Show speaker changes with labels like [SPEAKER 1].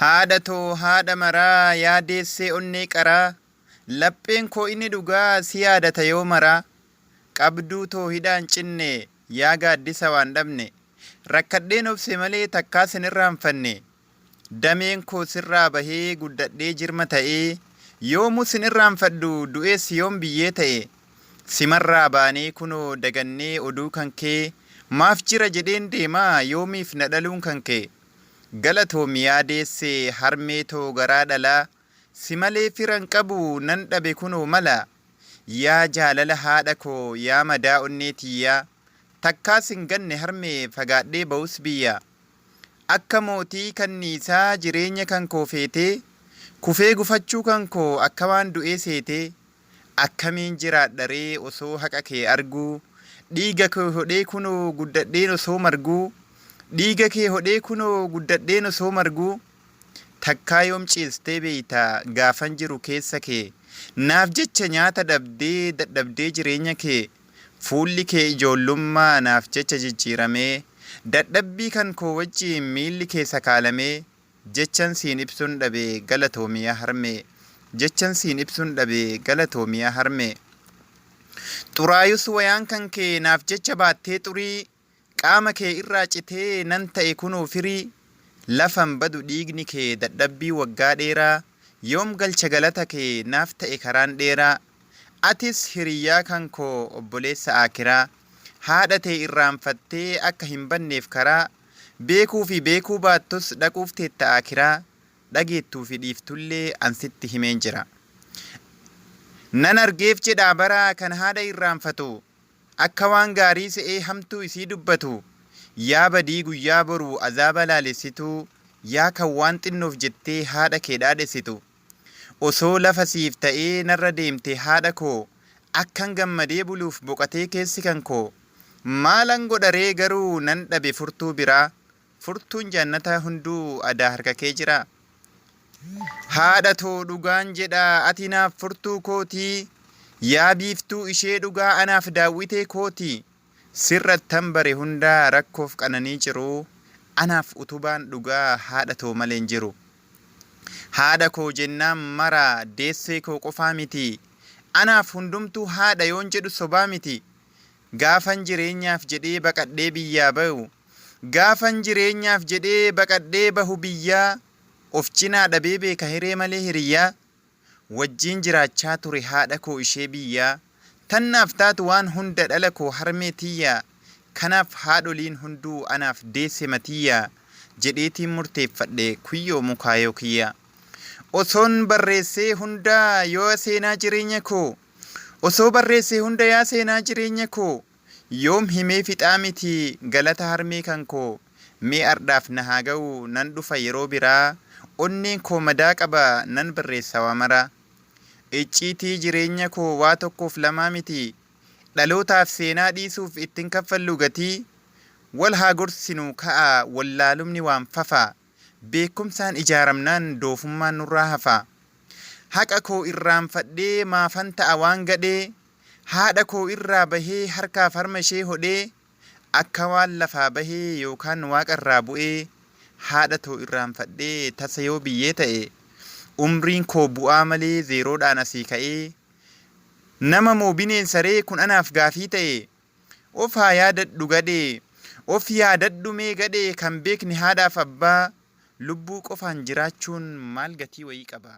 [SPEAKER 1] Haadha too haadha maraa yaa deessee onnee qaraa Lapheen koo inni dhugaa si yaadata yoo maraa Qabduu too hidhaan cinne yaa gaaddisa waan dhabne Rakkadheen obse malee takkaa sin irraanfanne Dameen koo sirraa bahee guddadhee jirma ta'ee Yoomuu sin irraanfadhu du'ees yoon biyyee ta'e Simarraa baanee kunoo dagannee oduu kankee Maaf jira jedheen deemaa yoomiif na dhaluun kankee Galatoomi yaa deessee harmee too garaa dhalaa Si malee fira hin qabu nan dhabe kunoo mala Yaa jaalala haadha koo yaa madaa onnee tiyyaa Takkaa sin ganne harmee fagaadhee ba'us biyyaa Akka mootii kanniisaa jireenya kan koo feetee Kufee gufachuu kan koo akka waan du'ee seetee Akkamiin jiraadha ree osoo haqa kee arguu Dhiiga kee hodhee kunoo guddadheen osoo marguu Dhiiga kee hodhee kunoo guddadheen osoo marguu Takkaa yoom ciistee beeyta gaafan jiru keessa kee Naaf jecha nyaata dhabdee dadhabdee jireenya kee Fuulli kee ijoollummaa naaf jecha jijjiiramee Dadhabbii kan koo wajjiin miilli kee sakaalamee Jechan siin ibsun dhabe galatoomi yaa harmee Jechan siin ibsun dhabe galatoomi yaa harmee Xuraayus wayaan kan kee naaf jecha baattee xurii Qaama kee irraa citee nan ta'e kunoo firii Lafan badu dhiigni kee dadhabbii waggaa dheeraa Yoom galcha galata kee naaf ta'e karaan dheeraa Atis hiriyyaa kan koo obboleessa aakiraa Haadha tee irraanfattee akka hin banneef karaa Beekuu fi beekuu baattus dhaquuf teetta aakiraa, dhageettuu fi dhiiftullee an sitti himeen jira. Nan argeef jedhaa baraa kan haadha irraanfatu, akka waan gaarii se'ee hamtuu isii dubbatu, yaa badii guyyaa boruu azaaba laalessituu, yaa kan waan xinnoof jettee haadha kee dhaadhessitu. Osoo lafa siif ta'ee narra deemte haadha koo Akkan gammadee buluuf boqatee keessi kan koo Maalan godha ree garuu nan dhabe furtuu biraa Furtuun jaannataa hunduu adaa harka kee jiraa Haadha too dhugaan jedhaa ati naaf furtuu kootii Yaa biiftuu ishee dhugaa anaaf daawwitee kootii Sirrattan bare hundaa rakkoof qananii ciruu Anaaf utubaan dhugaa haadha too malee hin jiru. Haadha koo jennaan mara deessee koo qofaa miti Anaaf hundumtuu haadha yoon jedhu sobaa miti Gaafan jireenyaaf jedhee baqadhee biyyaa bahu Gaafan jireenyaaf jedhee baqadhee bahu biyyaa Of cinaa dhabee beeka hiree malee hiriyyaa Wajjiin jiraachaa ture haadha koo ishee biyyaa Tan naaf taatu waan hunda dhala koo harmee tiyya Kanaaf haadholiin hunduu anaaf deessema tiyya Jedheetiin murteeffadhe kuyyoo mukaayoo kiyya Osoon barreessee hunda yoo seenaa jireenya koo Osoo barreessee hunda yaa seenaa jireenya koo Yoom himee fixaa miti galata harmee kan koo Mee ardhaaf na haa ga'u nan dhufa yeroo biraa Onneen koo madaa qaba nan barreessa waa mara Icciitii jireenya koo waa tokkoof lamaa miti Dhalootaaf seenaa dhiisuuf ittin kaffallu gatii Wal haa gorsinuu ka'aa wallaalumni waan fafa Beekkumsaan ijaaramnaan doofummaan nurraa hafa Haqa koo irraanfadhee maafan ta'a waan gadhee Haadha koo irraa bahee harkaaf harma ishee hodhee Akka waan lafaa bahee yookaan waaqa irraa bu'ee Haadha too irraanfadhee tasa yoo biyyee ta'e Umriin koo bu'aa malee zeeroodhaan asii ka'ee Nama moo bineensa ree kun anaaf gaafii ta'e Of haa yaadadhu gadhee Of yaadadhu mee gadhee kan beekne haadhaaf abbaa Lubbuu qofaan jiraachuun maal gatii wayii qaba?